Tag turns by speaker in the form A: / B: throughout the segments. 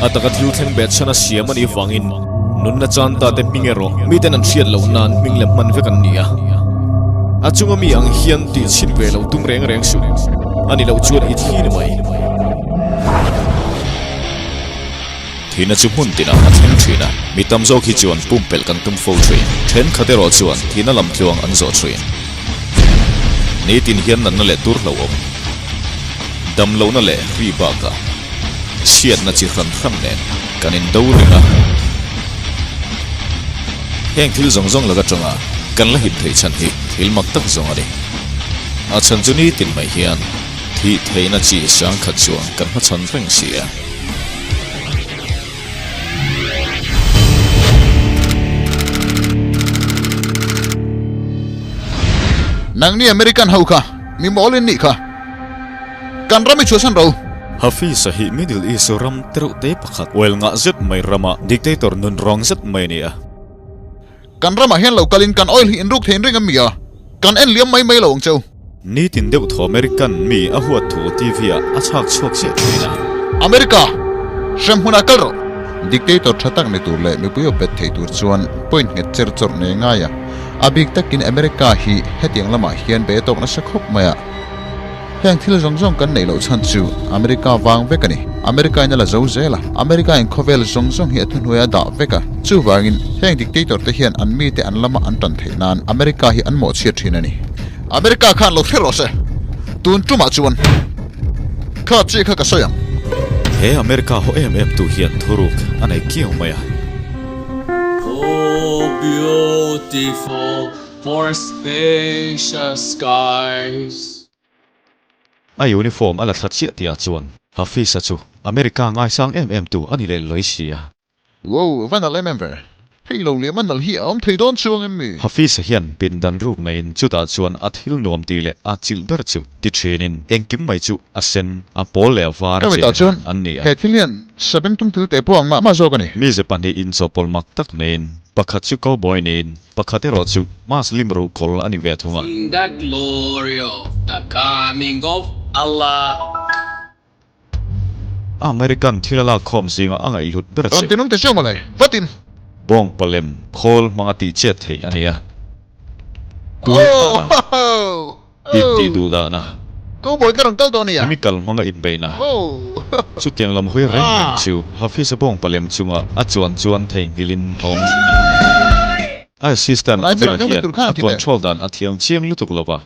A: A taka thil thleng beh chhan a siam a nih vangin nunna chan ta te hming erawh miten an hriat loh nan hming lem hman vek an ni a. A chunga mi ang hian tih chhin ve lo tum reng reng suh. A ni loh chuan i thi ni mai. Thihna chu hmun tinah a thleng thin a, mi tam zawk hi chuan pumpelh kan tum fo thin. Thenkhat erawh chuan thihna lam tluang an zawh thin. Nitin hian natna leh tur hlauhawm, damlohna leh ri bakah chhiatna chi hran hran nen kan indo reng a. Heng thil zawng zawng lak atanga kan la him theih chhan hi thil mak tak zawng a ni. A chhan chu nitin mai hian thih theihna chi sangkhat chuan kan hmachhan reng si a.
B: Nangni American ho kha mi mawl in nih kha. Kan ram i chhuahsan ro.
A: Hafiz-a hi Middle East ram tereuh te pakhat oil ngah zet mai rama dictator nun rawng zet mai a ni a.
B: Kan ramah hian lo kalin kan oil hi in ruk thei in ring a mi a, kan en liam mai mai lo ang cheu.
A: Nitin deuh thaw American mi a huat thu TV ah a chhak chhuak chiah thin a.
B: America! Hrem hmunah kal rawh! Dictator tha tak ni tur leh mipui awp bet thei tur chuan point nghet cher chawrh nei ngai a. A bik takin America hi hetiang lamah hian be tawk nasa khawp mai a. Heng thil zawng zawng kan neih loh chhan chu America vang vek a ni. America in a la zo zel a, America in khawvel zawng zawng hi a thuhnuai a dah vek a. Chuvangin heng dictator te hian an mite an lama an tan theih nan America hi an mawhchhiat thin a ni. America khan lo hre rawh se, tun tumah chuan kha chi kha ka sawi ang.
A: He America haw em em tu hian thuruk a nei kiau mai a.
C: Oh beautiful for spacious skies.
A: A uniform a la thla chiah tihah chuan Hafiz-a chu America ngaisang em em tu a ni leh lawi si a.
B: Wow, va nalh em em ve. Hei lo liam a nalh hi a awm thei dawn chuang em mi?
A: Hafiz-a hian pindan ruk neiin chutah chuan a thil nuam tih leh a chilh ber chu ti thinin engkim mai chu a sen, a pawl leh a var
B: Ka mitah
A: che
B: chuan
A: an ni a.
B: he thil hian sabengtung thil te pawh ang mah mah zawk a ni.
A: Mize pahnih inchawhpawlh mak tak neiin pakhat chu cowboy niin pakhat erawh chu Muslim ruhkawl a ni ve thung a.
C: In the glory of the coming of Allah.
A: American thil a lak khawm zinga a ngaihhlut ber
B: che. Rawn tinung te chiang mawle, vatin.
A: Bawng palem khawl hmanga tih chet theih a ni a. Tun hmana in tih duh dahna.
B: Cowboy ka rawn kal dawn nia.
A: Chemical hmanga inbeihna. Chutiang lam hawi reng reng chu Hafiz-a bawng palem chunga a chuan chuan theihnghilhin a awm. A assistant ber hian a control dan a thiam chiang lutuk lova.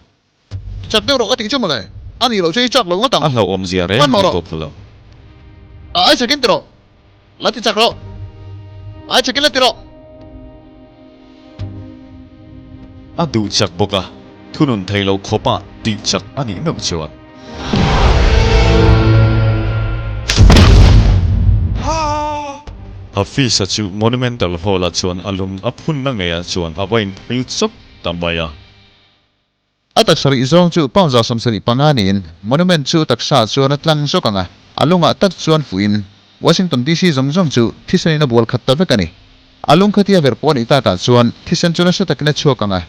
B: Chak deuh rawh ka tih chu mawle. A nih loh chu i chak lo ngawt ang.
A: A hlauhawm zia reng
B: Hmanhmawh
A: hi
B: rawh.
A: pawh phu lo.
B: A ai chakin ti rawh. La ti chak rawh. Ai chakin la ti rawh.
A: A duh chak bawk a, thunun thei lo khawpa tih chak a nih meuh chuan. Hafiz-a chu Monumental Hall-ah chuan a lung a phunna ngeiah chuan a va inphil chawp ta mai a.
B: A taksa rih zawng chu pound 75 niin monument chu taksa chuan a tlang zawk ang a, a lungah tak chuan fuhin Washington DC zawng zawng chu thisenin a bual khat ta vek a ni. A lung khatia ver pawh a nih takah chuan thisen chu nasa takin a chhuak ang a,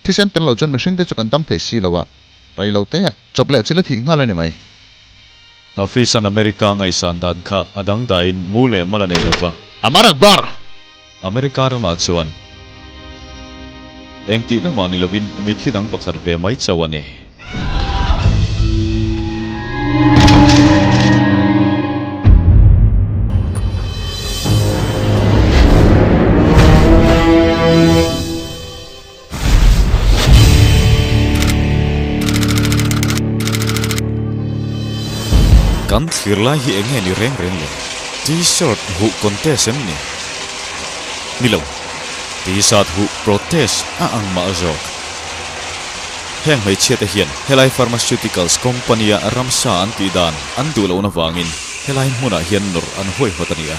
B: thisen tel lo chuan mihringte chu kan dam thei si lo a, rei lo te chawp leh chil a thih nghal a ni mai.
A: Hafiz-a'n America ngaihsan dan kha a dangdaiin mu leh mal a nei lo va.
B: Amar Akbar!
A: America ramah chuan engtihna mah ni lovin mitthi dang pakhat ve mai chauh a ni. Kan thlir lai hi eng nge ni reng reng le? T-shirt huh contest em ni? Ni lo. T-shirt huh protest a ang mah zawk. Heng hmeichhia te hian helai pharmaceuticals company a ramsa an tih dan an duh lohna vangin helai hmunah hian nawrh an huaihawt a ni a.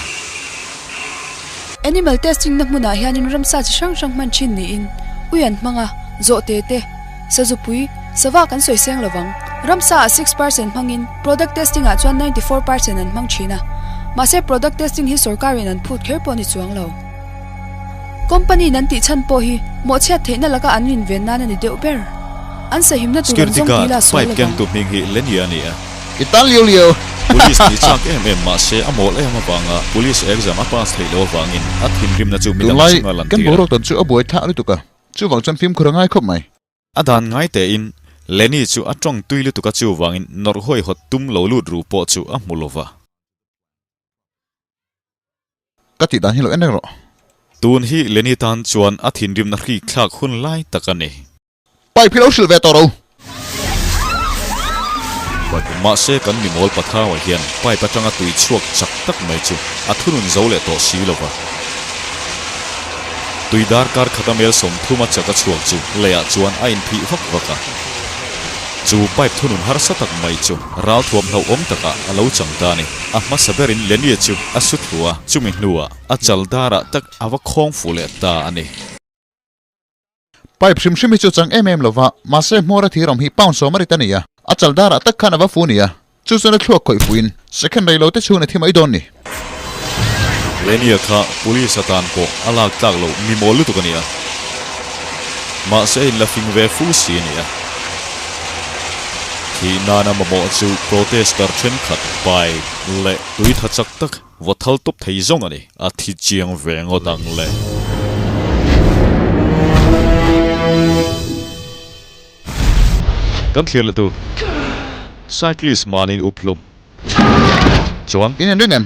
D: Animal testing na hmunah hianin ramsa chi hrang hrang hman thin niin ui an hmang a, zawhte te, sazupui, sava kan sawi seng lovang. Ramsa ah 6% hmangin product testing ah chuan 94% an hmang thin a, mahse product testing hi sorkarin an phut kher pawh ni chuang lo. Company in an tih chhan pawh hi mawhchhiat theihna laka an rinven nan a ni deuh ber. An sahimna tur an
A: Security
D: zawng
A: guard
D: tila sual
A: pipe
D: lovang.
A: kengtu hming hi Lenny a ni a.
B: I tan liau liau.
A: Police nih chak em em mah se a mawl em avanga police exam a pass theih loh avangin a thinrimna chu midang
B: Tunlai
A: chunga
B: kan
A: lantir a.
B: boruak tawn chu a buai thlah lutuk a, chuvang chuan fimkhur a ngai khawp mai.
A: A dan ngai tein Lenny chu a tawng tui lutuk a chuvangin nawrh hawihhawt tum lo lut ru pawh chu a hmu lova.
B: Ka tih dan hi lo en reng rawh.
A: Tun hi Lenny tan chuan a thinrimna hrik thlak hun lai tak a ni.
B: Pipe hi lo hrilh ve tawh ro.
A: Mahse kan mimawl Pathau-a hian pipe atanga tui chhuak chak tak mai chu a thunun zo leh tawh si lova. Tui darkar khata mel 30 a chak a chhuak chu leiah chuan a inphih vak vak a. Chu pipe thunun harsa tak mai chu ralthuam hlauhawm takah a lo chang ta a ni. A hmasa berin Lenny-a chu a su thlu a, chumi hnuah a chal darah tak a va khawng fuh leh ta a ni.
B: Pipe hrim hrim hi chu chang em em lova, mahse hmawr a thirawm hi pound 10 a rit a ni a, a chal darah tak khan a va fu a ni a, chu chuan a thluak khawih fuin second rei lo te chhung a thi mai dawn ni.
A: Lenia kha police atan pawh a lak tlak loh mi mawl lutuk a ni a, mahse a inla fing ve fu si a ni a. Thih nana mamawh chu protester thenkhat pipe leh tui tha chak tak Vaw thal tawp thei zawng a ni, a thi chiang ve ngawt ang le. Kan thlir leh tur. Cyclist mahni up hlum chuan.
B: In en ring em?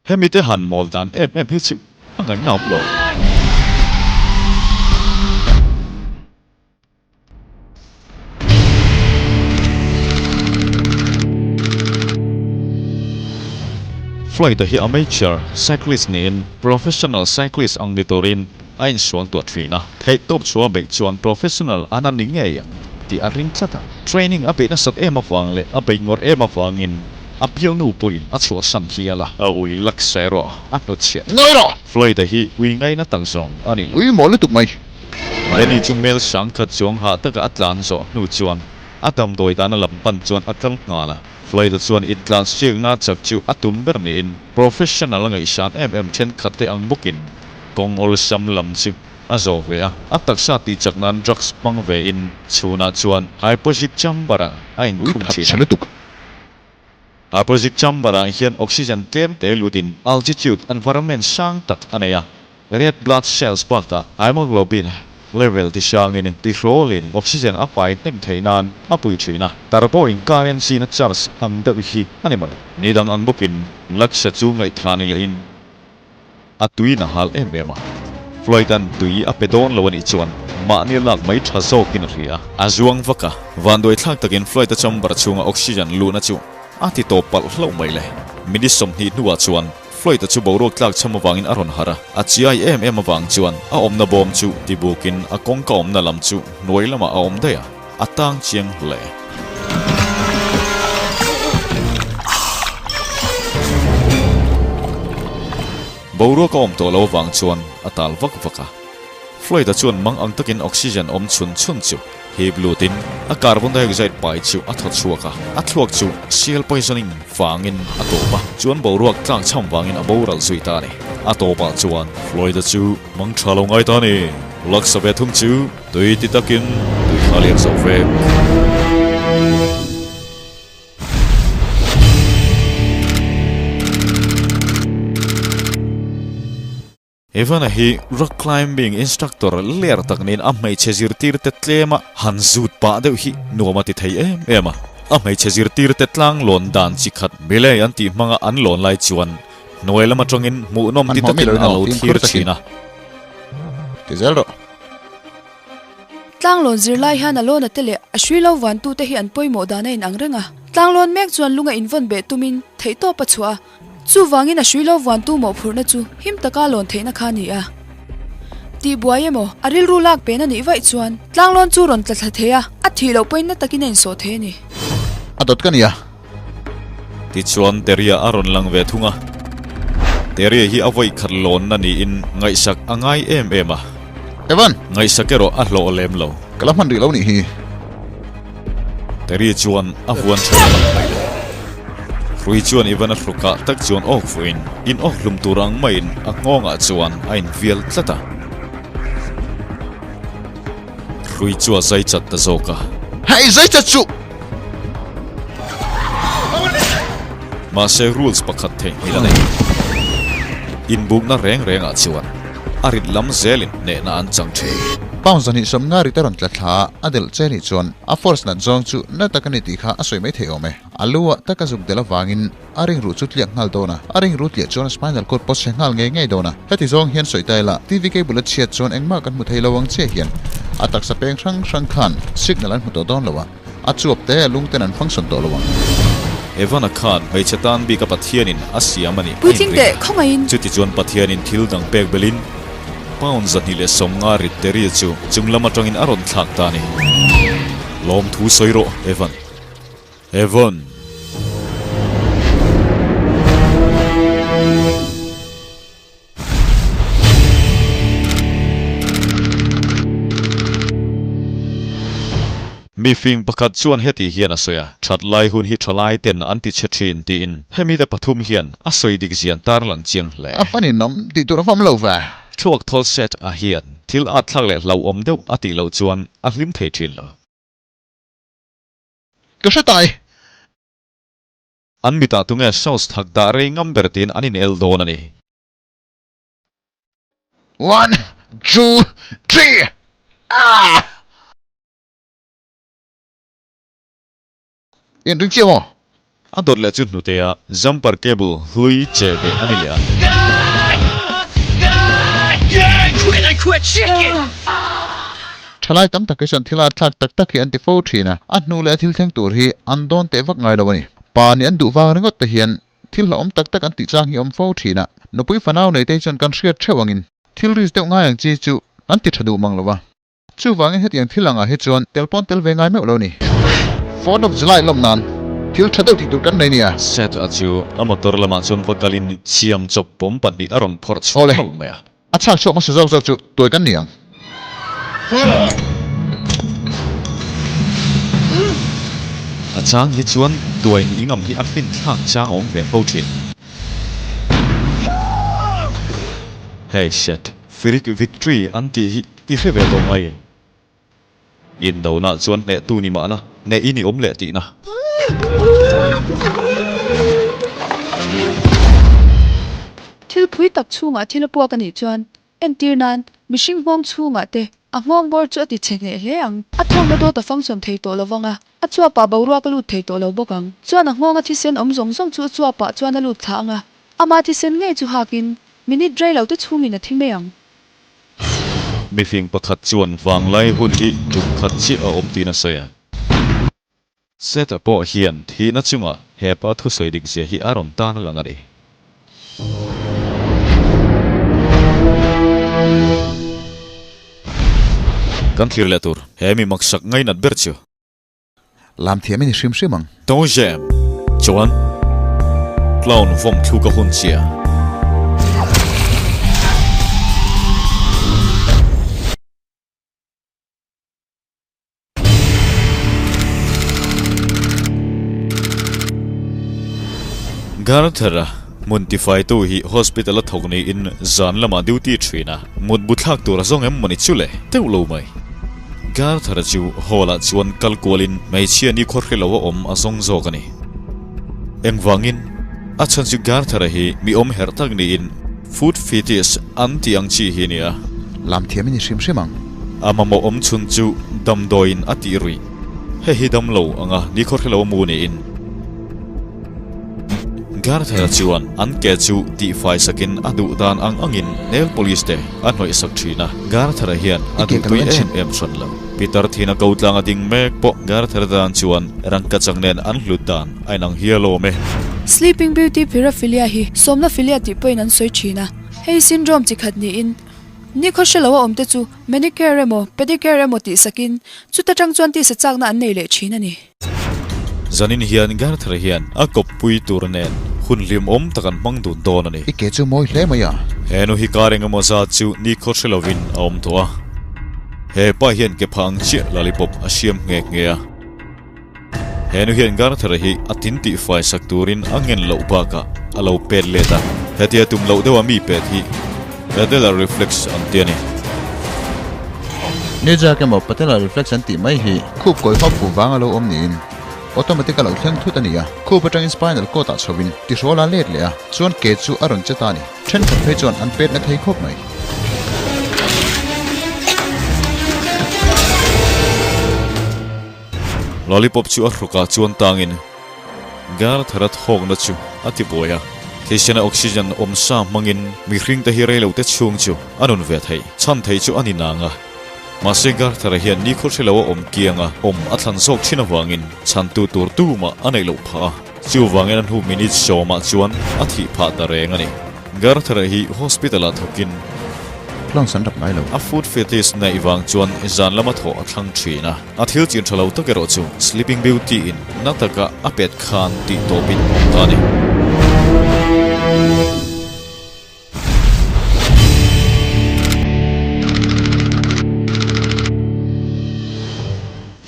A: Hemi te han mawl dan em em hi chu a ngaihnawm lo. Floyd-a hi amateur cyclist niin professional cyclist ang ni turin a insual tuah thin a. Theihtawp chhuah beih chuan professional an a ni ngei ang tih a ring tlat a. Training a beih nasat em avang leh a beih ngawrh em avangin a bialnu pawhin a chhuahsan hial a. A ui laksa erawh a hnutchhiah.
B: Ngawi rawh!
A: Floyd-a hi ui ngaina tak zawng a ni.
B: Ui mawl lutuk mai.
A: Lenny chu hmel sang khat chuang hah taka a tlan zawh hnu chuan a damdawi dana lam pan chuan a kal nghal a. Floyd-a chuan intlan siakna chak chu a tum ber niin professional a ngaihsan em em thenkhat te ang bawkin kawng awlsam lam chu a zawh ve a. A taksa tih chak nan drugs hmang ve in chhunah chuan hypoxic chamber-ah a inkhung thin a. Hypoxic chamber-ah hian oxygen tlem te lutin altitude environment sang tak a nei a. Red blood cells bakah haemoglobin level ti hrangin ti hrawlin oxygen a pai hnem theih nan a pui thin a, turbo inkar engine a charge ang deuh hi a ni mai. Ni dang ang bawkin Lakshya chu ngaihthla ni lehin a tuiin a hal em em a, Floyd-a'n tui a pe dawn lo a nih chuan mahni a lak mai tha zawkin a hria. A zuang vak a, vanduai thlak takin Floyd-a chamber chhunga oxygen luhna chu a ti tawp palh hlauh mai le. Minute 20 hnuah chuan Floyd-a chu boruak tlak chham avangin a rawn harh a, a chiai em em avang chuan a awmna bawm chu tibukin a kawngka awmna lam chu hnuai lamah a awm daih a, a tang chiang hle. Boruak a awm tawh lo avang chuan a tal vak vak a. Floyd-a chuan mang ang takin oxygen awm chhun chhun chu hip lutin a carbon dioxide pai chu a thaw chhuak a, a thluak chu sial poisoning vangin a tawp a, chuan boruak tlak chham vangin a boral zui ta a ni. A tawpah chuan Floyd-a chu mang tha lo ngai ta a ni. Laksa ve thung chu tui ti takin tui kha liak zo vek. Evan-a hi rock climbing instructor ler tak niin a hmeichhe zirtirte tlema han zut pah deuh hi nuam a ti thei em em a. A hmeichhe zirtirte tlang lawn dan chi khat belay an tih hmanga an lawn lai chuan hnuai lam atangin hmuhnawm ti takin a lo thlir thin a.
B: Ti zel rawh.
D: Tlang lawn zirlai hian a lawn a te leh a hrui lo vuantute hi an pawimawh dan a inang reng a. Tlang lawn mek chuan lunga invawn beh tumin theihtawp a chhuah a. Chuvangin a hrui lo vuantu mawhphurhna chu him taka lawn theihna kha a ni a. Tihbuai emaw, a rilru lak pen a nih vaih chuan tlanglawn chu rawn tla thla thei a, a thih loh pawhin na takin a insawh thei a ni.
B: A dawt ka nia.
A: Tichuan Teria a rawn lang ve thung a. Teria hi a vawi khat lawnna niin ngaihsak a ngai em em a.
B: Evan!
A: Ngaihsak erawh a hlawh lem lo.
B: Ka la hman rih lo nih hi.
A: Terry chuan a huan chho tak mai le. Hrui chuan Ivan a hrukah tak chuan awk fuhin in awk hlum tur ang maiin a nghawngah chuan a invial tlat a. Hrui chu a zai chat ta zawk a.
B: Hei zai chat chu!
A: Mahse rules pakhat theihnghilh a nei. Inbukna reng rengah chuan a rit lam zelin hnehna an chang thin.
B: Pound 250 rit a rawn tla thla a, a delh che nih chuan a force nat zawng chu na tak a ni tih kha a sawi mai thei awm e. A lu ah tak a zuk delh avangin a ring ruh chu tliak nghal dawn a, a ring ruh tliah chuan a spinal cord pawh chhe nghal ngei ngei dawn a. Heti zawng hian sawi ta ila, TV cable a chhiat chuan engmah kan hmu thei lo ang chiah hian a taksa peng hrang hrang khan signal an hmu tawh dawn lo a, a chuap te a lung ten an function tawh lo ang.
A: Evan-a khan hmeichhe tan bik a Pathianin a siam a nih a
D: Puitling
A: inring
D: teh
A: a.
D: khawngaihin.
A: Chuti chuan Pathianin thil dang pek belhin pound 250 rit Terry chu chung lam atangin a rawn thlak ta a ni. Lawmthu sawi rawh, Evan. Evan. Mi fing pakhat chuan heti hian a sawi a, That lai hun hi tha lai ten an ti chhe thin tiin hemi te pathum hian a sawi dik zian tarlang chiang hle.
B: A fan in awm tih tur a fam lo ve.
A: Thluak thawl set a hian thil at thlak leh hlauhawm deuh a tih loh chuan a hlim thei thin lo.
B: Ka hre ta e.
A: An mitah tunge sauce thak dah rei ngam ber tiin an inel dawn a ni.
B: One, two, three, ah! In ring chiah maw?
A: A dawt leh chu hnutea jumper cable hlui che beh a ni leh a.
B: Thalai tam tak hi chuan thil a thlak tak tak hi an ti fo thin a, a hnu leh a thil thleng tur hi an dawn teh vak ngai lo a ni. Pa nih an duh vang ringawt te hian thil hlauhawm tak tak an tih chang hi a awm fo thin a, nupui fanau nei te hi chuan kan hriat theuh angin thil risk deuh ngai ang chi chu an ti tha duh mang lo va. Chuvangin hetiang thil angah hi chuan tel pawn tel ve ngai meuh lo ni. Fourth of July lawm nan thil tha deuh tih tur kan nei nia.
A: Set a chu a motor lamah chuan va kalin siam chawp pawm pahnih a rawn phawrh chhuak
B: Awle,
A: hlauh mai a.
B: A chhak chhuak hmasa zawk zawk chu tuai kan ni ang.
A: A chang hi chuan tuai nih ngam hi a fin thlak chang a awm ve fo thin. Hey shit, Firik victory an tih hi i hre ve tawh mai. Indona chuan hnehtu ni mahna, hneh i ni awm leh tihna.
D: Thil phui tak chhungah thil a puak a nih chuan entir nan mihring nghawng chhungah te a nghawng bawr chu a ti chhe hneh hle ang. A thawkna dawt a function thei tawh lo vang a, a chuapah boruak a lut thei tawh lo bawk ang. Chuan a nghawnga thisen awm zawng zawng chu a chuapah chuan a lut thla ang a, ama thisen ngei chu hakin minute rei lo te chhungin a thi mai ang.
A: Mifing pakhat chuan vanglai hun hi tum khat chiah a awm tiin a sawi a. Seta pawh hian thihna chungah hepa thusawi dik zia hi a rawn tan lang a ni. Kan thlir leh tur he mi maksak ngainat ber chu.
B: Lam thiam i ni hrim hrim ang.
A: Tawng Jem chuan clown vawm thluk a hun chiah. Garthera hmun tifaitu hi hospital a thawk niin zan lamah duty thin a, mutbu thlak tur a zawng em mawni chu le teuh lo mai. Garthera chu hall ah chuan kal kualin hmeichhia ni khawhri lo a awm a zawng zawk a ni. Engvangin a chhan chu Garthera hi mi awm herh tak niin food fetish an tih ang chi hi a ni a.
B: Lam thiam i ni hrim hrim ang.
A: A mamawh awm chhun chu damdawiin a tih ruih. Hei hi dam lo anga ni khawhri lo a mu niin. Garthera chuan an ke chu tihfai sakin a duh dan ang angin nail polish te a hnawih sak thin a. Garthera hian a duh tui em em hran lo. Peter thina ko tlang a ding mek pawh Garthera tan chuan rangkachak nen an hlut dan a inang hial awm e.
D: Sleeping Beauty Paraphilia hi sawmna philia tih pawhin an sawi thin a. Hei syndrome chi khat niin nikhaw hre lo a awm te chu manicure emaw pedicure emaw tih sakin chuta tang chuan tisa chakna an nei leh thin a ni.
A: Zanin hian Garthar hian a kawppui tur nen hun hlimawm tak an hmang dun dawn a ni.
B: I ke chu mawi hle mai a.
A: He nu hi kar eng emaw zat chu nikhaw hre lovin a awm tawh a. He pa hian ke phah ang chiah lollipop a siam nghe nghe a. He nu hian Garthar hi a tin tih fai sak turin a ngen loh bakah a lo pet let a. Hetia tum loh deuha mi pet hi Patellar reflex an ti a ni.
B: Knee jerk emaw patellar reflex an tih mai hi khup kawi hawp fuh vanga lo awm niin. Automatic a lo thleng thut a ni a, khup atangin spinal cord ah chho in tihrawl a let leh a, chuan ke chu a rawn che ta a ni. Thenkhat phei chuan an pet na thei khawp mai.
A: Lollipop chu a hrukah chuan tangin Garthara thawkna chu a ti buai a, thisena oxygen awm sa hmangin mihringte hi reilote chhung chu a nun ve theih chhan thei chu a ni nang a. Mahse Garthara hian nikhaw hre lo a awm kianga awm a thlan zawk thin avangin chhantu tur tumah a neih loh phah a, chuvangin a hnu minute sawmah chuan a thih phah ta reng a ni. Garthara hi hospital-ah thawkin.
B: Clowns an rap ngai lo.
A: A foot fetish neih vang chuan zan lama thawh a thlang thin a. A thil chin tha lo tak erawh chu Sleeping Beauty in na taka a pet khan tih tawpin awm ta a ni.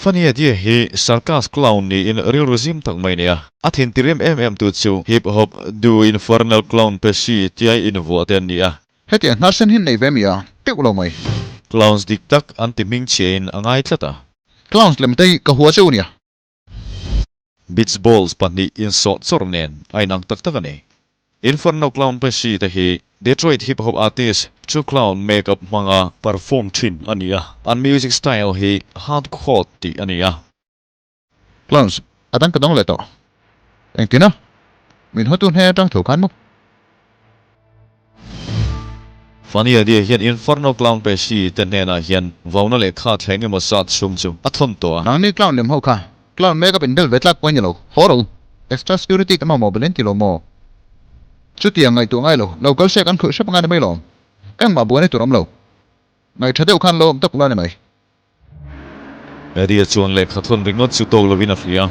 A: Funny Idea hi circus clown niin rilru zim tak mai a ni a. A thintirim em em tu chu Hip Hop Du Infernal Clown Pesci tia invuah te an ni a.
B: Hetiang hnar sen hi nei ve mi a teuh lo mai.
A: Clowns dik tak an ti hming chhiain a ngai tlat a.
B: Clowns lem te hi ka hua cheu nia.
A: Beach balls pahnih insawh chawrh nen a inang tak tak a ni. Inferno Clown Pesci te hi Detroit hip hop artist True Clown makeup hmanga perform thin a ni a, an music style hi hardcore tih a ni a.
B: Clowns, a dang ka dawng leh tawh. Engtin a? Min hawtu hne atang tho khan maw?
A: Funny Idea hian Inferno Clown Pesci te hnenah hian vauna lehkha thleng emaw zat chhung chu a thawn tawh a.
B: Nangni clown lem ho kha clown makeup in bel ve tlak pawh a ni lo. Haw ro. Extra security kan mamawh belh in ti lo maw? Chutiang ngaihtuah ngai lo, lo kal se kan khawih hrep angai ni mai lawm. Engmah buaina tur awm lo. Ngaihṭha deuh khan lo awm tak ula ni mai.
A: Eddie-a chuan lehkha thawn ringawt chu tawk lovin a hria.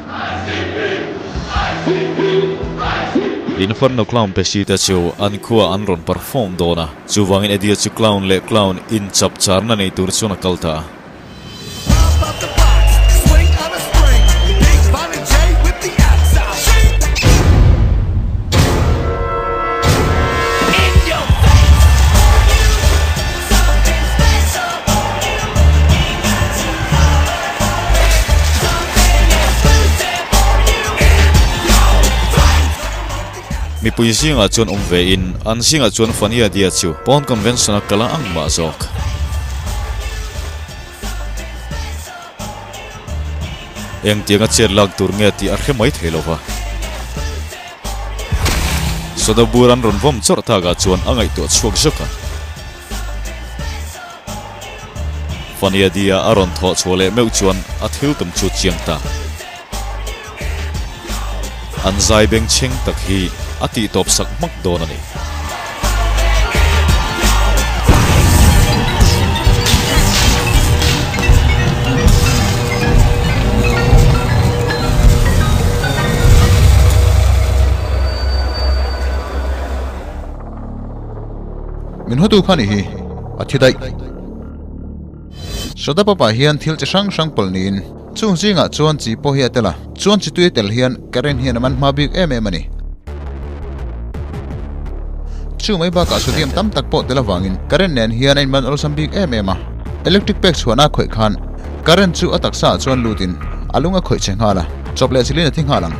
A: Inferno Clown Pesci te chu an khuaah an rawn perform dawn a, chuvangin Eddie-a chu clown leh clown inchap charna nei tur chuan a kal ta a. Mipui zingah chuan awm ve in an zingah chuan Fania Dia chu pawn convention a kal a ang mah zawk. Engtianga chet lak tur nge tih a hre mai thei lo va. Soda bur an rawn vawm chawrh takah chuan a ngaihtuah chhuak zawk a. Fania Dia a rawn thawh chhuah leh meuh chuan a thil tum chu chiang ta. An zai bengchheng tak hi a tihtawp sak hmak dawn a ni.
B: Min hotu kha nih hi a thi daih. Soda pop ah hian thil chi hrang hrang pawlh niin chung zingah chuan chi pawh hi a tel a, chuan chi tui a tel hian current hian a man hma bik em em a ni. Chu mai bakah sodium tam tak pawh tel avangin current nen hian a inman awlsam bik em em a. Electric pek chhuahna a khawih khan current chu a taksa ah chuan lutin a lung a khawih che nghal a, chawp leh chilin a thi nghal ang.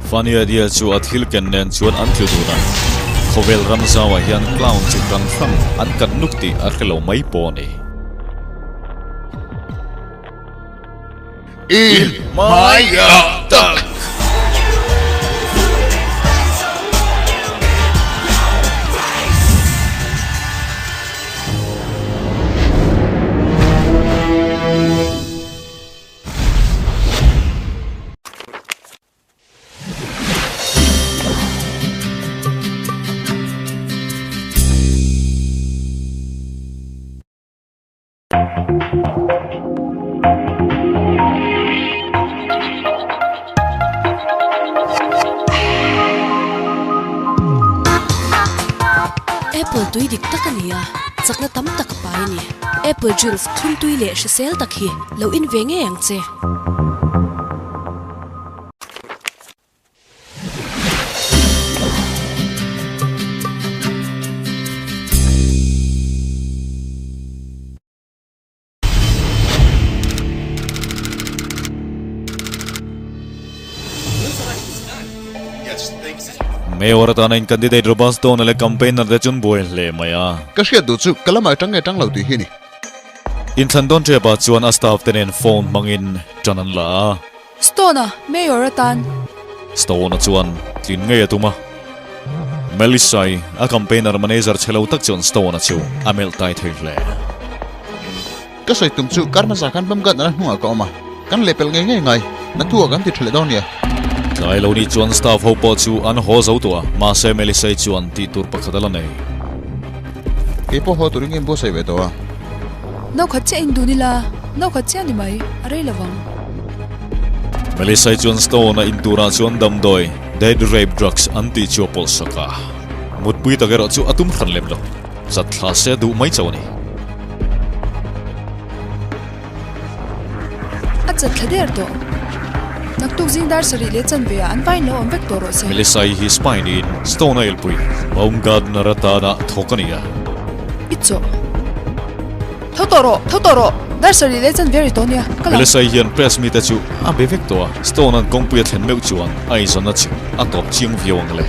A: Funny idea chu a thil ken nen chuan an tlu dun a, khawvel ram zauah hian clown chi hrang hrang an kat nuk tih a hre lo mai pawh a ni.
B: I hmaiah tak!
E: Apple tui dik tak a ni a, chakna tam tak a pai a ni. Apple drinks thlum tui leh hrisel tak hi lo in ve ngei ang che.
A: Mayor atana in candidate Robert Stone-a leh campaigner te chu an buai hle mai a.
B: Ka hriat duh chu ka lamah tang nge tang lo tih hi a ni.
A: Inthlan dawn tep ah chuan a staff te nen phone hmangin tan an la a.
D: Stone-a Mayor atan.
A: Stone-a chuan tlin ngei a tum a. Melissa-i, a campaigner manager chhe lo tak chuan Stone-a chu a melh tai thei hle.
B: Ka sawi tum chu kar hmasa khan Bumgartner-a hnungah ka awm a, kan lehpelh ngei ngei ngai, naktuk ah kan ti tha leh dawn nia.
A: Tlai lo nih chuan staff ho pawh chu an haw zo tawh a, mahse Melissa-i chuan tih tur pakhat a la nei.
B: Kei pawh haw turin ka inbuatsaih ve tawh a.
D: No khat chiah in dun ila, no khat chiah ni mai, a rei lovang.
A: Melissa-i chuan Stone-a in turah chuan damdawi, date rape drugs an tih chu a pawlh sak a. Mutpui tak erawh chu a tum hran lem lo. Chat thla se a duh mai chauh a ni.
D: A chat thla der tawh. Naktuk zing dar sarih leh chanve ah an vain lo awm vek tawh rawh se.
A: Melissa-i hi Spine in Stone a elpui Baumgartner atana thawk a ni a.
D: I chawh. Tho tawh rawh, tho tawh rawh. Dar sarih leh chanve a ri tawh nia. Ka lang.
A: Melissa-i hian press mite chu a be vek tawh a. Stone an kawngpui a thlen meuh chuan a inzawnna chu a tawp chiang viau ang le.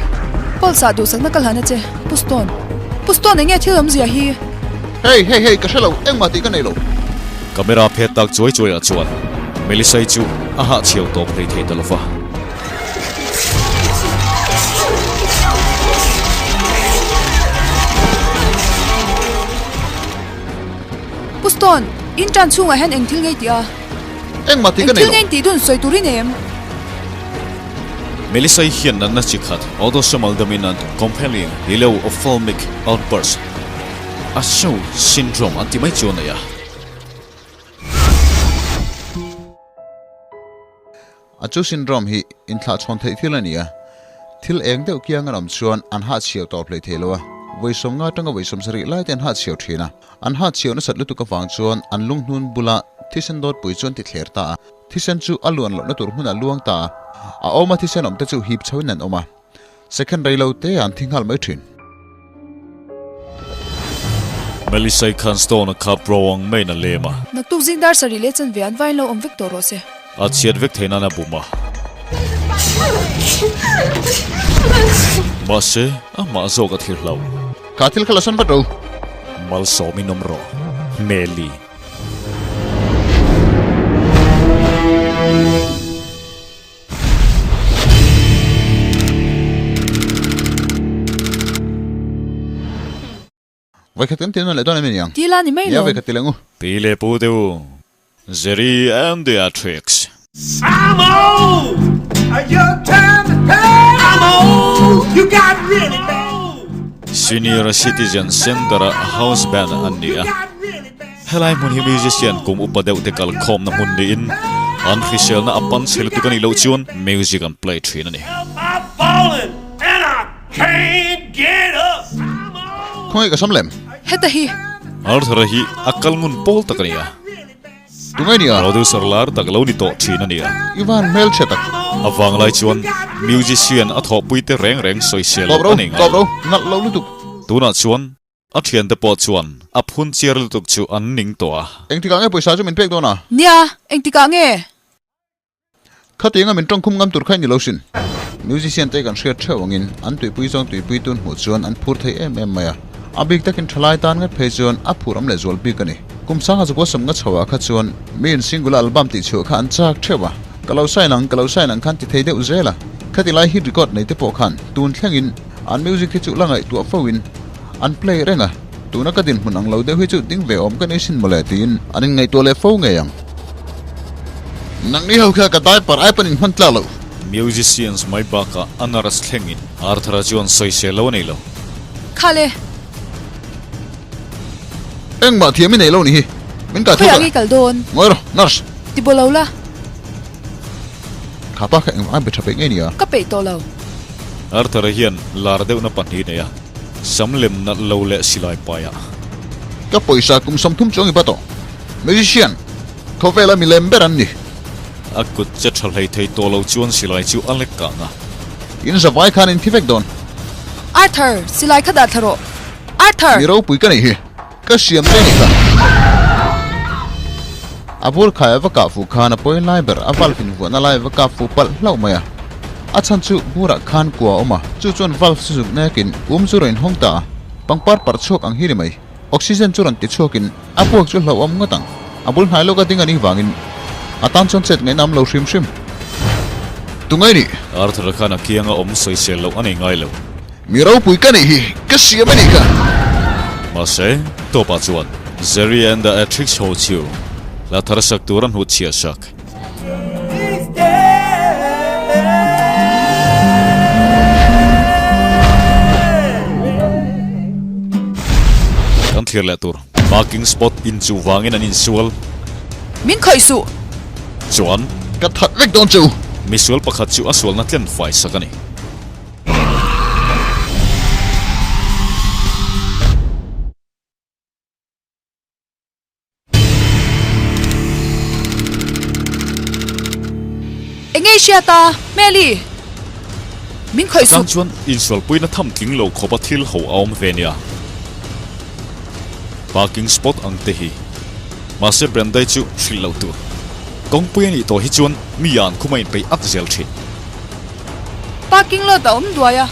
D: Pulse ah duhsakna ka hlan a che. Pu Stone. Pu Stone enge thil awmzia hi?
B: Hey, hey, hey, ka hre lo, engmah tih ka nei lo.
A: Camera phet tak chuai chuai ah chuan Melissa-i chu a hahchhiau tawp hlei thei ta lo va.
D: Pu Stone, in tan chhungah hian eng thil ngei tih a?
B: Engmah tih ka nei lo.
D: Eng thil ngei tih dun sawi turin em?
A: Melissa-i hian natna chi khat autosomal dominant compelling helio-ophthalmic outburst, ASHO syndrome an ti mai chu a nei a.
B: ACHO syndrome hi inthlahchhawn theih thil a ni a, thil eng deuh kiang an awm chuan an hahchhiau tawp hlei thei lo a, vawi sawmnga atanga vawi sawmsarih lai te an hahchhiau thin a, an hahchhiau nasat lutuk avang chuan an lunghnun bula thisen dawtpui chu an ti thler ta a. Thisen chu a luan lohna tur hmunah luang ta a, a awma thisen awmte chu hip chhoin an awm a, second rei lo te ah an thi nghal mai thin.
A: Melissa-i khan Stone-a kha pro ang maiin a lem a.
D: Naktuk zing dar sarih leh chanve an vain lo awm vek tawh rawh se.
A: A chhiat vek theih nan a bum a. Mahse, amah zawk a thil hlo.
B: Kha thil kha la sawn vat ro.
A: Malsawmin awm rawh, Meli.
B: Vaikhat kan ti nawn leh dawn em ni ang?
D: Ti la ni mai
B: Nia
D: lo.
B: vaikhat ti leh ngu.
A: Pi leh pu te u, Jerry and the Atrix.
F: I'm old! Your time to pay! I'm old! You got really bad!
A: Senior Citizen Center-a house band an ni a. Helai hmun hi musician kum upa deuh te kal khawmna hmun niin an hriselna a pan chhe lutuk a nih loh chuan music an play thin a ni.
B: Khawngaih ka sam lem.
D: Heta hi.
A: Arthur-a hi a kal ngun pawl tak a ni a.
B: Tunge ni a?
A: Producer lar tak lo ni tawh thin a ni a.
B: I van hmelchhe tak.
A: A vanglai chuan musician a thawhpui te reng reng sawisel
B: Tawp
A: a
B: ro,
A: nei ngai.
B: tawp ro, nalh lo lutuk.
A: Tunah chuan A thiante pawh chuan a phun chiar lutuk chu an ning tawh a.
B: Engtikah nge pawisa chu min pek dawn a?
D: Nia, engtikah nge?
B: Khatianga min tawngkhum ngam tur kha i ni lo sin. Musician te kan hriat theuh angin an tuipui zawng tuipui tun hmuh chuan an phur thei em em mai a. A bik takin thalai tan ngat phei chuan a phur awm leh zual bik a ni. Kum sangha chu kuasam nga chho ah kha chuan mi in single album tih chhuah kha an chak theuh a. Ka lo sign ang, ka lo sign ang khan ti thei deuh zel a. Khati lai hit record nei te pawh khan tun thlengin an music hi chu la ngaihtuah fo in An play reng a, tuna ka dinhmun ang lo deuh hi chu ding ve awm ka ni sin mawle tiin an inngaihtuah leh fo ngei ang. Nangni ho kha ka diaper ai pawn in hman tlak loh.
A: Musicians mai bakah a nurse thlengin Arthur-a chuan sawisel lo a nei lo.
D: Khale!
B: Engmah thiam i nei lo ni hi. Min kai
D: Khawiah nge i kal dawn?
B: Ngawi rawh, nurse!
D: Ti baw lo la.
B: Kha pa kha engvang a be tha peih ngei nia?
D: Ka peih tawh lo.
A: Arthur-a hian lar deuhna pahnih nei a. Sam lem nalh lo leh silai paiah.
B: Ka pawisa kum 30 chuang i ba tawh. Musician, khawvela mi lem ber an ni.
A: A kut che tha hlei thei tawh lo chuan silai chu a lek kang a.
B: In zavai khan in thi vek dawn.
D: Arthur, silai kha dah thla rawh. Arthur!
B: Mi ropui ka nih hi. Ka siam che nih kha. A bur khai a va kah fuh khan a pawi lai ber a valve invuahna lai a va kap fuh palh hlauh mai a. A chhan chu burah khan kua a awm a, chu chuan valve chu zuk nekin um chu rawn inhawng ta a, pangpar parh chhuak ang hi ni mai. Oxygen chu rawn ti chhuakin a puak chu hlauhawm ngawt ang. A bul hnai lawka ding a nih vangin a tan chuan chet ngaihna awm lo hrim hrim. Tungai nih?
A: Arthur-a khan a kianga awm sawisel loh a nei ngai lo.
B: Mi ropui ka nih hi, ka siam a nih kha.
A: Mahse, tawpah chuan Jerry and the Atrix ho chu hla thar sak tur a hnuchhiah sak. Kan thlir leh tur parking spot in chu vangin an insual.
D: Min khawih suh!
A: Chuan.
B: Ka that vek dawn che u.
A: Misual pakhat chu a sualna tlen fai sak a ni.
D: Enge i hriat a, Hmeli? Min khawih suh.
A: Atang chuan insualpuina tham tling lo khawpa thil ho a awm ve nia. Parking spot ang te hi. Mahse Brandai chu hrilh loh tur. Kawngpui a nih tawh hi chuan mi an khum a inpeih ak zel thin.
D: Parking lot a awm duai a,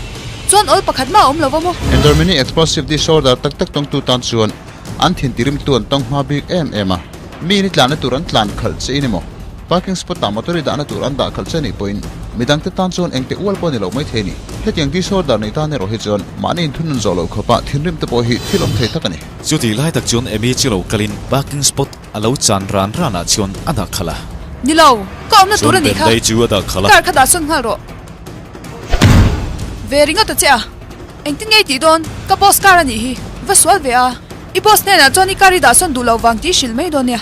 D: chuan awl pakhat mah a awm lo va maw?
B: Endomini explosive disorder tak tak tawngtu tan chuan An thintirimtu an tawng hma bik em em a, mi in i tlanna tur an tlan khalh che in emaw, parking spot ah motor i dahna tur an dah khalh che nih pawhin midangte tan chuan engte ual pawh a ni lo maithei a ni. Hetiang disorder nei tan erawh hi chuan mahni inthunun zawh loh khawpa thinrim te pawh hi thil awm thei tak a ni.
A: Chutih lai tak chuan Amy chu lo kalin parking spot a lo chan ran ranah chuan a dah khalh a.
D: Ni lo, ka awmna tur a
A: Chuan
D: nih kha.
A: Bendai chu a dah khalh a.
D: Car kha dah sawn nghal rawh. Ve ringawt a che a. Engtin nge i tih dawn? Ka boss car a nih hi. Va sual ve a. I boss hnenah chuan i car i dah sawn duh loh vang tih i hrilh mai dawn nia.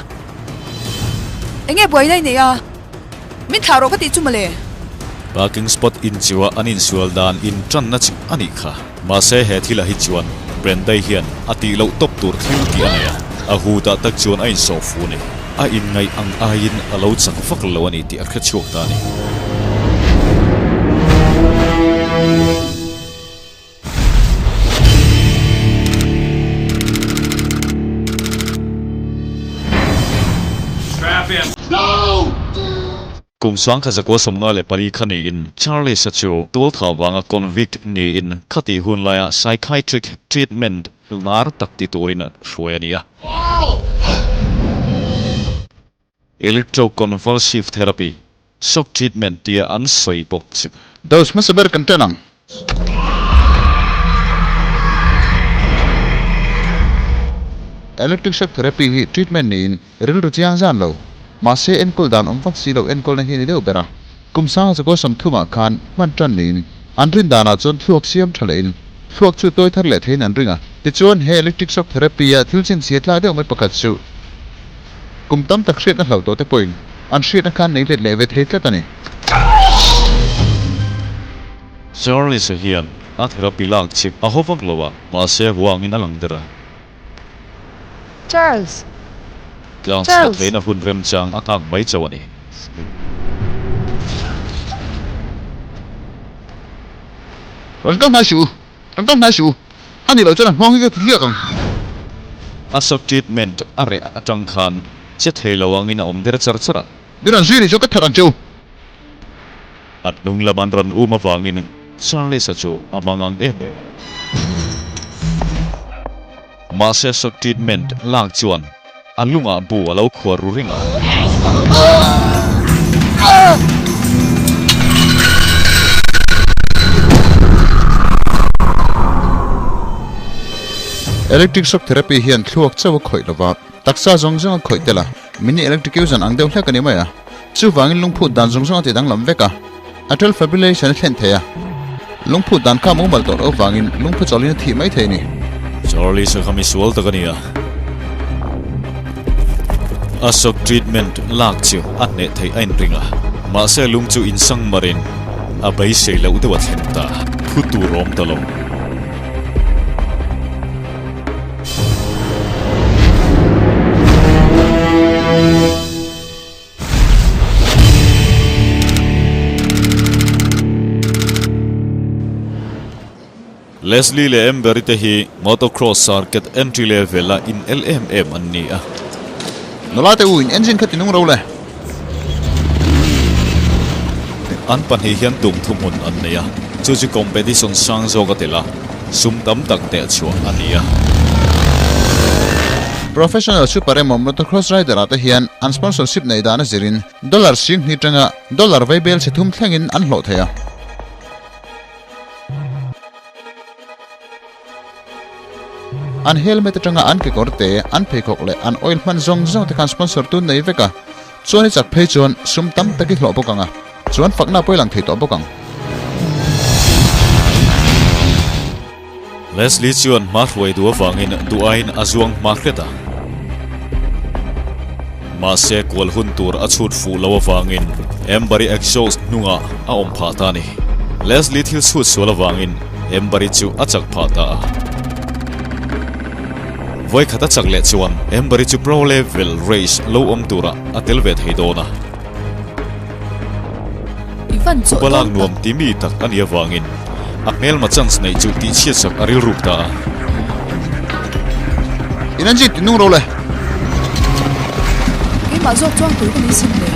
D: Enge buaina i neih a? Min thlah rawh ka tih chu mawle.
A: Parking spot inchiuah an insual dan intanna chu a nih kha. Mahse he thilah hi chuan Brendai hian a tih loh tawp tur thil tih a nei a. A hutah tak chuan a insawh fu a ni. A inngaih ang aiin a lo chak vak lo a ni tih a hrechhuak ta a ni. Kum sangkha zakua 54 kha niin Charles-a chu tualtha vanga convict niin khatih hun laia psychiatric treatment lar tak ti turin hruai a ni a. Electroconvulsive therapy, shock treatment tia an sawi bawk chu.
B: Dose hmasa ber kan ṭan ang. Electric shock therapy hi treatment niin rilru chiang zan lo, mahse enkawl dan awm vak si lo enkawlna hi a ni deuh ber a. Kum sanga chakua sawmthumah khan hman ṭan niin an rin danah chuan thluak siam ṭha lehin thluak chu tawi thar leh theiin an ring a. Tichuan he electric shock therapy-a thil chinchhia tlak deuh mai pakhat chu, Kum tam tak hriatna hlauh tawh te pawhin an hriatna khan nei let leh ve thei tlat a ni.
A: Charles-a hian a therapy lak chip a haw vak lo a, mahse huangin a lang der a.
D: Charles!
A: Tlang chhuah
D: Charles!
A: theihna hun remchang a nghak mai chauh a ni.
B: Rawn kal hnai suh u, rawn kal hnai suh u. A nih loh chuan a hmawng hi ka hliak ang.
A: A shock treatment a reh atang khan che thei lo angin a awm der char char a.
B: Min rawn zui nih chuan ka that ang che u.
A: A hnung lam an rawn um avangin Charles-a chu a hmang ang em em. Mahse shock treatment lak chuan a lungah bu a lo khuar ru reng a.
B: Electric shock therapy hian thluak chauh a khawih lova, taksa zawng zawng a khawih tel a, mini electrocution ang deuh hlek a ni mai a. Chuvangin lungphut dan zawng zawng a ti danglam vek a, atrial fibrillation a thlen thei a. Lungphut dan kha mumal tawh loh avangin lungphu chawlhin a thih mai thei a ni.
A: Charlie chu kha misual tak a ni a, a shock treatment lak chu a hneh theih a inring a, mahse lung chu insang marin a beisei loh deuh a thleng ta, thu tur a awm ta lo. Leslie leh Amber-i te hi motocross circuit entry level-a in el em em an ni a.
B: Nula te u in engine kha ti nung ro le.
A: An pahnih hian tum thuhmun an nei a, chu chu competition sang zawk a tel a, sum tam tak teh chhuah a ni a.
B: Professional super emaw motocross rider ah te hian an sponsorship neih dan a zirin dollar singhnih atanga dollar vaibel chhe thum thlengin an hlawh thei a. An helmet atanga an kekawr te, an pheikhawk leh an oil hman zawng zawng te khan sponsor tu nei vek a, chuan i chak phei chuan sum tam tak i hlawh bawk ang a, chuan fakna pawh i lang thei tawh bawk ang.
A: Leslie chuan hma hruai duh avangin duh aiin a zuang hma hret a. Mahse kual hun tur a chhut fuh lo avangin Amber-i exhaust hnungah a awm phah ta a ni. Leslie thil chhut sual avangin Amber-i chu a chak phah ta a. Vawikhat a chak leh chuan Amber-i chu pro level race lo awm turah a tel ve thei dawn a. Khupa lak nuam ti mi tak a nih avangin a hmelma chance neih chu tihchhiat sak a rilruk ta a.
B: In an zit nung ro le.
D: Keimah zawk chuang tur ka ni sin le.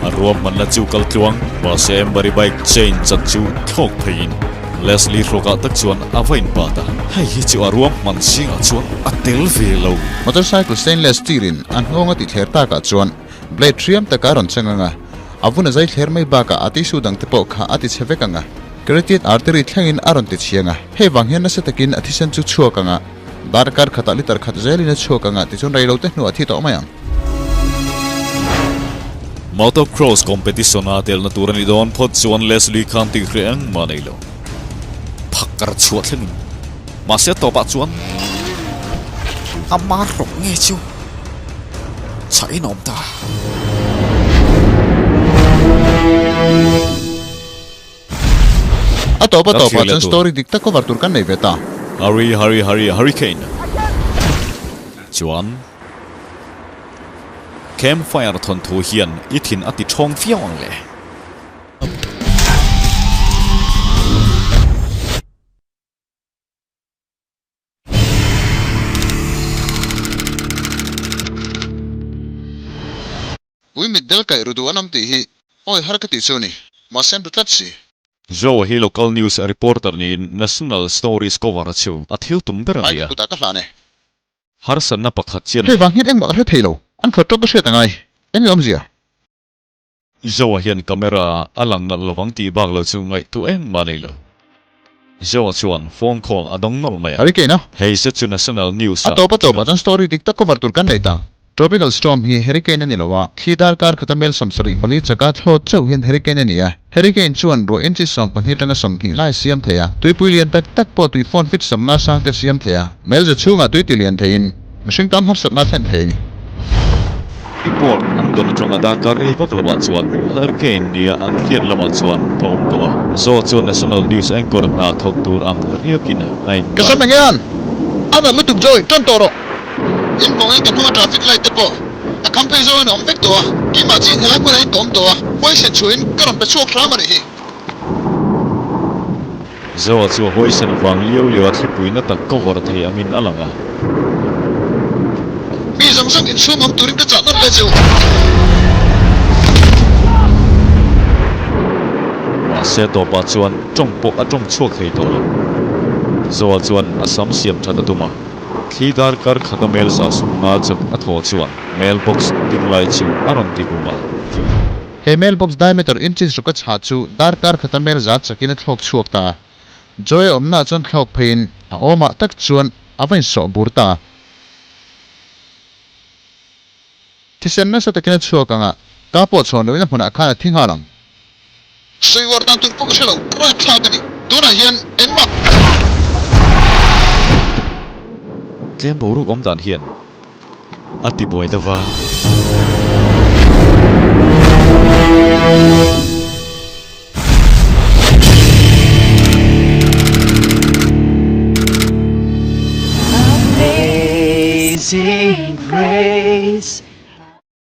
A: A ruahmanna chu kal tluang, mahse Amber-i bike chain chat chu thlawk pheiin Leslie hrawkah tak chuan a va inpat a, hei hi chu a ruahman zingah chuan a tel ve lo.
B: Motorcycle stainless steel in a hnawng a tihthler takah chuan blade hriam taka a rawn cheng ang a, a vun a zai thler mai bakah a tissue dang te pawh kha a ti chhe vek ang a, carotid artery thlengin a rawn ti chhiang a, hei vang hian nasa takin a thisen chu chhuak ang a, darkar khatah liter khat zelin a chhuak ang a tichuan reilote hnuah a thi tawh mai ang.
A: Motocross competition a telna tur a nih dawn phawt chuan Leslie khan tih hreh engmah a nei lo. Phakar chhuah thlengin mahse a tawpah chuan a mar rawk nge chu chhahin a awm ta.
B: A tawp a tawpah chuan story dik tak cover tur kan nei ve ta.
A: Hurry hurry hurry hurricane chuan campfire thawnthu hian i thin a ti thawng viau ang le.
B: Ui mitdel kaih ru duh an awm tih hi awi har ka tih chu ni, mahse an ru tlat si.
A: Joe hi local news reporter niin national stories cover chu a thil tum ber a ni a.
B: Ai kutah ka hlan e.
A: Harsatna pakhat chian.
B: Hei vang hian engmah ka hre thei lo, an khat tawk ka hriat angai, eng nge awmzia?
A: Joe-a hian camera a lang nalh lovang tih bak lo chu ngaihtuah engmah a nei lo. Joe-a chuan phone call a dawng nawlh mai a.
B: Hurricane a?
A: Hei zet chu national news
B: A
A: a
B: tawp a tawp ah chuan story dik tak cover tur kan nei ta. Tropical storm hi hurricane a ni lo a, thli darkar khata mel 74 chaka thlawt chauh hian hurricane a ni a. Hurricane chuan ruah inchi 12 atanga 20 lai siam thei a, tuipui lian tak tak pawh tui phone fit 50 sang te siam thei a, mel za chhungah tui ti lian theiin Mihring tan harsatna thlen thei a ni.
A: Report an dawn atanga darkar rei vak lamah chuan Hurricane nia an hriat lamah chuan a awm tawh a. Zaw chuan National News Anchor hna thawk tur ang riakin a in
B: Ka
A: ngai.
B: hre mengean! A nalh lutuk Joy, tan tawh rawh! In kawngin ka hnunga traffic light te pawh a kham phei zawngin a awm vek tawh a, keimah chiah helai hmunah hian ka awm tawh a, huaisen chhuahin ka rawn pe chhuak hram a nih hi.
A: Zoa chu a huaisen vang liau liau a thlipuina tak cover thei angin a lang a.
B: Mi zawng zawng inchhung awm turin ka chah nawlh le chu.
A: Mahse tawpah chuan tawng pawh a tawng chhuak thei tawh lo. Zoa chuan a sam siam that a tum a. Thli darkar khata mel za sumna chak a thaw chuan mailbox ding lai chu a rawn ti bum a.
B: He mailbox diameter inches ruk a chhah chu darkar khata mail zat chakin a thlawk chhuak ta a. Joy a awmnaah chuan thlawk pheiin a awmah tak chuan a va insawh bur ta a. Thisen nasa takin a chhuak ang a, ka pawh chhawn loin a hmunah khan a thi nghal ang. Sawiuar dan tur pawh ka hre lo, rapthlak a ni. Tunah hian engmah.
A: Tlem boruak awm dan hian a ti buai deuh va.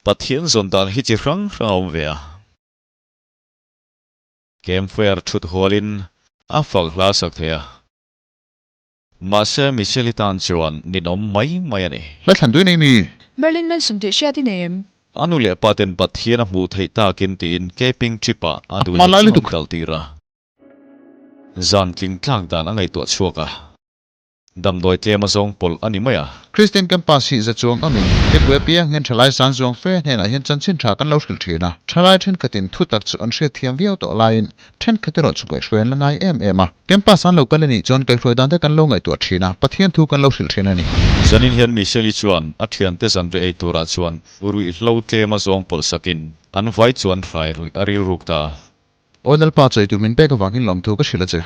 A: Pathian zawn dan hi chi hrang hrang a awm ve a. Campfire thut hualin a fak hla sak thei a. Mahse Michelle-i tan chuan ninawm mai mai a ni.
B: Hla thlan tui nei mi?
D: Marilyn Manson tih hriat i nei em?
A: A nu leh pa ten Pathian a hmuh theih takin tiin camping trip ah a duh
B: Hmanlai
A: chu an
B: lutuk.
A: kal tir a. Zan tling tlak dan a ngaihtuah chhuak a. Damdawi tlem a zawng pawlh a ni mai a.
B: Christian Campus hi za chuang awmin mipui apiang hian thalai san zuang fe hnenah hian chanchin tha kan lo hrilh thin a. Thalai thenkhatin thu tak chu an hriat thiam viau tawh laiin thenkhat erawh chu kaihhruai an la ngai em em a. Campus an lo kal a nih chuan kaihhruai dan te kan lo ngaihtuah thin a, Pathian thu kan lo hrilh thin a ni.
A: Zanin hian Michelle-i chuan a thiante zanriah ei turah chuan ruihhlo tlem a zawng pawlh sakin an vai chuan hrai ruih a rilruk ta a.
B: Aw Lalpa chawi tur min pek avangin lawmthu ka hrilh a che.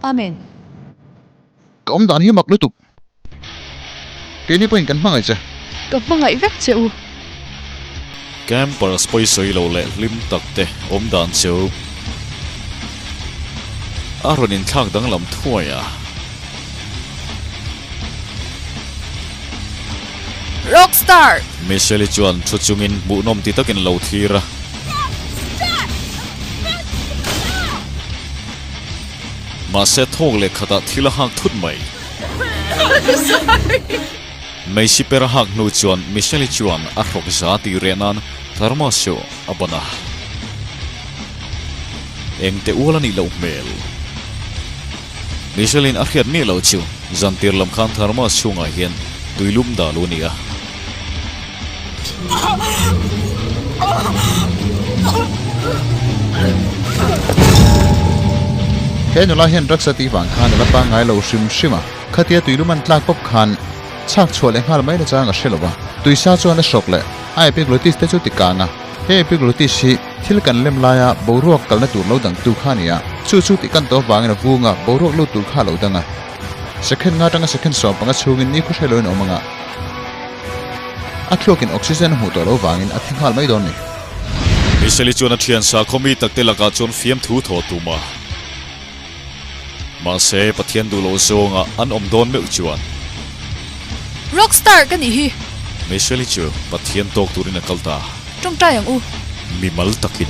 D: Amen.
B: Ka awm dan hi mak lutuk. Keini pawhin kan hmangaih che.
D: Ka hmangaih vek che u.
A: Campers pawisawi lo leh hlim tak te awm dan chu a rawn inthlak danglam thuai a.
D: Rockstar!
A: Michelle-i chuan thu chungin hmuhnawm ti takin lo thlir a. Mahse thawk leh khatah thil a hak thut mai. Meichhe per a hak hnu chuan Michelle-i chuan a hrawk za tih reh nan thermos chu a ban a. Engte ual a nih loh hmel. Michelle-in a hriat miah loh chu zantir lam khan thermos chhungah hian tuilum dah lu a ni a.
B: He nula hian drugs a tih vang khan a la pangngai lo hrim hrim a, khatia tuilum an tlak pawp khan chhak chhuah leh nghal mai nachang a hre lo va. Tuisa chuan a hrawk leh a epiglottis te chu ti kang a, he epiglottis hi thil kan lem laia boruak kalna tur lo dangtu kha a ni a, chu chu tih kan tawp vangin a vung a, boruak lut tur kha a lo dang a. Second nga atanga second 15 chhungin ni khaw hre loin a awm ang a. A thluakin oxygen a hmuh tawh loh vangin a thi nghal mai dawn ni.
A: Michelle-i chuan a thian sakhaw mi takte lakah chuan fiamthu thaw tum a. Mahse, Pathian duh loh zawnga an awm dawn meuh chuan.
D: Rockstar ka nih hi!
A: Michelle-i chu Pathian tawk turin a kal ta.
D: Tawngtai ang u.
A: Mimal takin.